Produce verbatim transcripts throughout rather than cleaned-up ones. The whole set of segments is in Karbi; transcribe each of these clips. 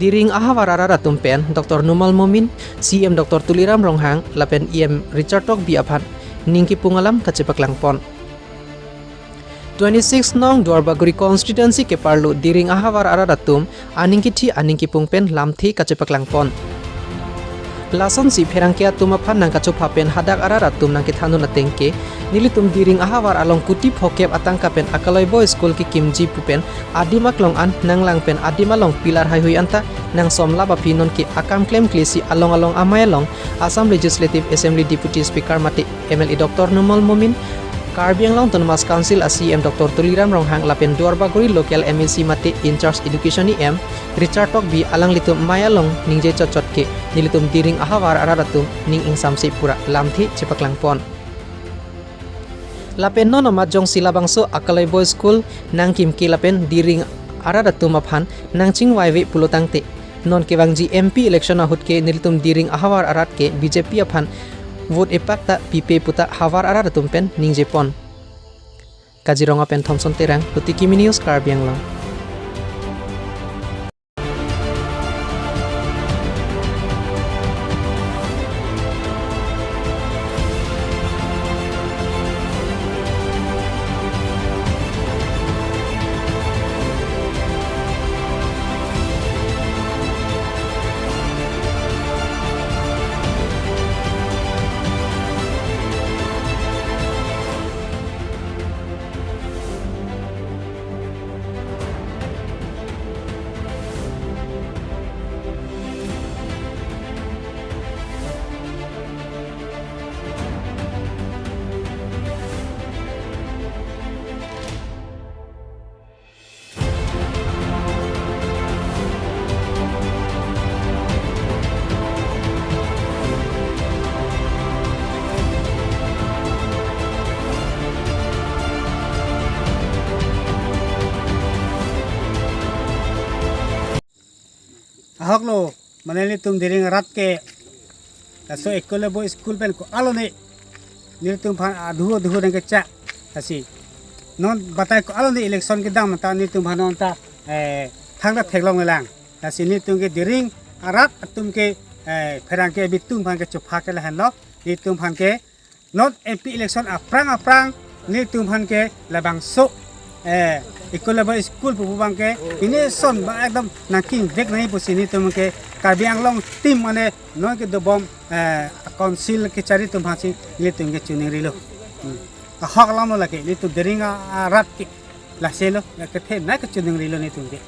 Diring ahavar arat atum pen Doctor Numal Momin, C E M Doctor Tuliram Ronghang lapen E M Richard Tokbi aphan ning kipung alam kachepaklangpon. Twenty-six nong Duarbagori constituency keparlo Diring ahavar arat atum aning kithi aning kipung pen lamthe kachepaklangpon. Lasonsi pherangke atum aphan nangkachopha pen hadak arat atum nangkethandun ateng ke, nelitum Diring ahavar along kuti phokep atangka pen Akaloi Boys School kekimji pu pen adim aklong an nanglang pen adim along pillar heihui anta nangsom lap aphi nonke akam klemklesi along along amei along Assam Legislative Assembly Deputy Speaker mate M L A Doctor Numal Momin, Karbi Anglong Autonomous Council a C E M Doctor Tuliram Ronghang lapen Duarbagori local M A C mate in charge education E M Richard Tokbi alanglitum amei along ningje chotchot ke nelitum Diring ahavar arat atum ning ingsamse pura lamthe chepaklangpon. Lapen non amat jongsi labangso Akaloi Boys School nangkim ke lapen Diring arat atum aphan nangchingvaive pulotangte, non kevangji M P election ahut ke nelitum Diring ahavar arat ke B J P aphan vote epak ta pipe puta havar arat atum pen ningjepon. Kaziranga pen Thomson Terang, Lutiki Mini News, Karbi Anglong. Ahok lo, mane nelitum Diring arat ke laso Eklavya School pen ko-an lone nelitum aphan adhu adhu nangkechak. Lasi non batai ko-an lone election kedam ta nelitum aphan non ta, eh, thangta theklonglelang. Lasi nelitum ke Diring arat atum ke, eh, pherangke abitung aphan kechopha ke lahenlo, nelitum aphan ke non M P election aphrang aphrang nelitum aphan ke labangso, eh, Eklavya School pupu abang ke pine son ba ekdom nangkimvek nangji pusi nelitum ke Karbi Anglong team mane non kedobom, eh, council kechari atum aphansi nelitum ke choningrilo. Hmm. Ahok alam lo lake nelitum Diring a-, arat ke lasi lo, ya kethenei kechoningrilo nelitum ke.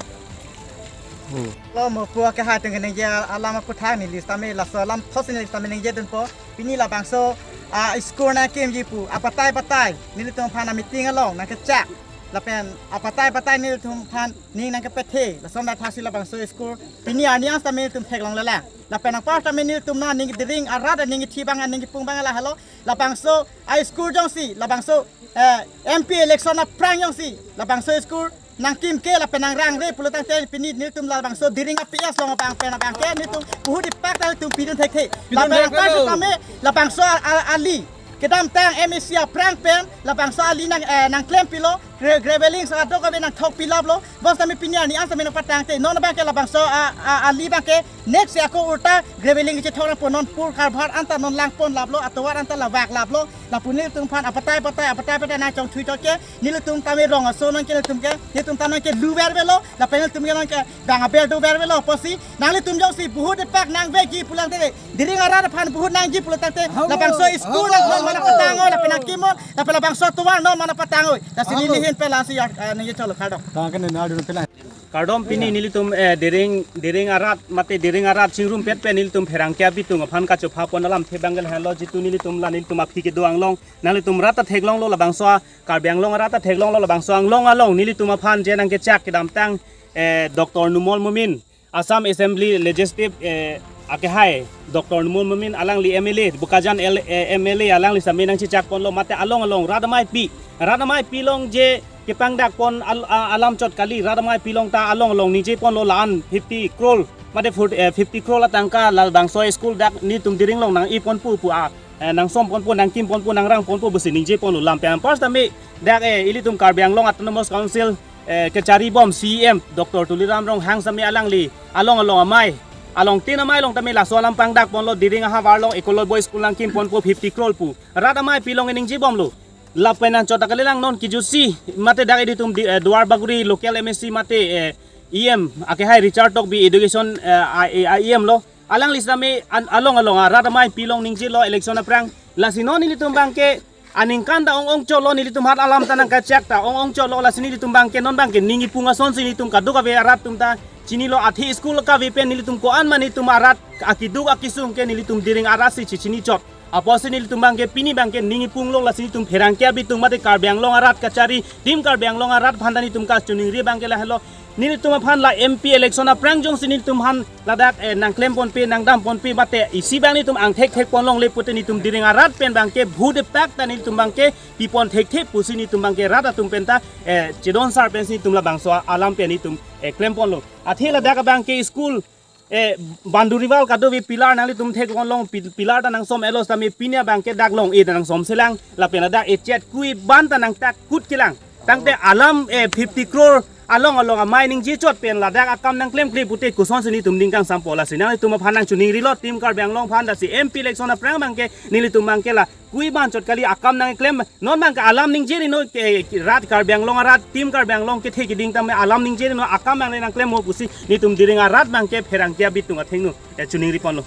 Hmm. Lo mo pu akehai atum keningje alam aputhak neli sitame laso alam thotsi neli sitame ningjedunpo. Pini labangso, ah, school nangkimji pu abatai batai nelitum aphan a-meeting along nangkechak. Lapen abatai batai nelitum aphan ning nangkepethe. Lason athasi labangso school pini arni an sitame nelitum theklonglelang. Lapen apar sitame nelitum non ning Diring arat aning kithi abang aning kipung abang lahelo. Labangso a-school jongsi labangso, eh, M P election aphrang jongsi labangso school nangkim ke lapen nangrangre pulotangte pini nelitum labangso Diring a-P S along abang pen abang ke nelitum puhut ipak ta nelitum pidun thekthe. Pidun lapen thekthe apar lo. Sitame labangso a-, a-, ali kedamtang M A C aphrang pen labangso ali nang, eh, nangklempilo gra-, graveling sa adok ave nangthokpilaplo. Bonsitame pini arni an sitame nangpatangte non abang ke labangso a, a, ali abang ke next ako ulta graveling kechethok nangpo, non pur karbhar anta non langponlaplo, atovar anta lavaklaplo. Lapu nelitum aphan abatai batai abatai batai nangchongthui chot ke nelitum tame rong aso nonke nelitum ke nelitum tame ke luver velo, lapen nelitum ke nonke bang aber duver velo pusi nanglitum jongsi puhut ipak nangveji pulotangte, Diring arat aphan puhut nangji pulotangte, labangso school nang non mana patangoi, lapen nangkimon, lapen labangso atovar non mana patangoi. Lasi neli hin pen lasi, eh, ningje cholo kardom. Tang ke nena dun pela. Kardom pini nelitum, eh, Diring, Diring arat, mate Diring arat chingrumpet pen nelitum pherangke abitung aphan kachophapon alamthe abang ke lahenlo, jitu nelitum la nelitum aphi kedo anglong nanglitum rat ta theklonglo labangso a Karbi Anglong arat ta theklonglo labangso anglong along nelitum aphan je nangkechak kedamtang, eh, Doctor Numal Momin, Assam Assembly Legislative, eh, akehai Doctor Numal Momin alangli M L A, Bokajan L-, eh, M L A alangli sitame nangchechakponlo mate along along rat ameipi, rat ameipi along je kepangdakpon al-, a-, alam chot kali, rat ameipi along ta along along ningjeponlo la-an fifty crore, mate forty, eh, fifty crore atangka labangso school dak nelitum Diring along nang-iponpo pu a, eh, nangsomponpo, nangkimponpo, nangrangponpo pusi ningjeponlo lapen apar sitame dak, eh, ilitum Karbi Anglong Autonomous Council eh, kachari bom C E M Doctor Tuliram Ronghang sitame alangli along along amei, along tin amei along tame laso alam pangdak ponlo, Diring ahavar along Eklavya Boys School nangkim ponpo fifty crore pu. Rat amei pilong ningje bomlo. Lapen anchot ta kalilang non kijutsi mate dak ilitum di, eh, Duar Bagori local M A C mate, eh, E M akehai Richard Tokbi education, eh, a, a, E M lo. Alangli sitame an, along along arat amei pilong ningjelo election aphrang. Lasi non nelitum abangke aningkan ta ong ong cholo, nelitum hat alam ta nangkachak ta ong ong cholo, lasi nelitum abangke non abangke ning ipung asonsi nelitum kadokave arat atum ta chinilo, athe school kave pen nelitum ko-an ma nelitum arat akiduk akisung ke nelitum Diring arat si chichini chot. Apotsi nelitum abangke pini abangke ning ipung long, lasi nelitum pherangke abitung mate Karbi Anglong arat kachari, Team Karbi Anglong arat aphan ta nelitum kachiningri abangke lahelo. Nelitum aphan la M P election aphrang jongsi nelitum aphan ladak, eh, nangklem ponpe, nangdam ponpe mate isi abang nelitum angthek thek pon longle pute nelitum Diring arat pen abangke vote pak ta nelitum abangke pipon thekthe pusi nelitum abangke rat atum pen ta, eh, chedon sar pensi nelitum labangso alam pen nelitum, eh, klem ponlo. Athe ladak abangke school, eh, boundary wall kadokave pillar nanglitum thek lon long, pil-, pillar ta nangsom-etlo sitame pini abangke dak long-e ta nangsomselang, lapen ladak echet kui ban ta nangtak kut kelang. Tangte alam, eh, fifty crore along along amei ningje chot pen ladak akam nangklemkle pute kosonsi nelitum ning kangsampo, lasi nanglitum aphan nangchiningrilo Team Karbi Anglong aphan, lasi M P election aphrang abangke nelitum abangke la kui ban chot kali akam nangklem, non abangke alam ningje ri non ke, ke rat Karbi Anglong arat, Team Karbi Anglong kethe keding tame alam ningje ri non, akam abang nangklem mo pusi nelitum Diring arat abangke pherangke abitung athengno, eh, chiningri ponlo.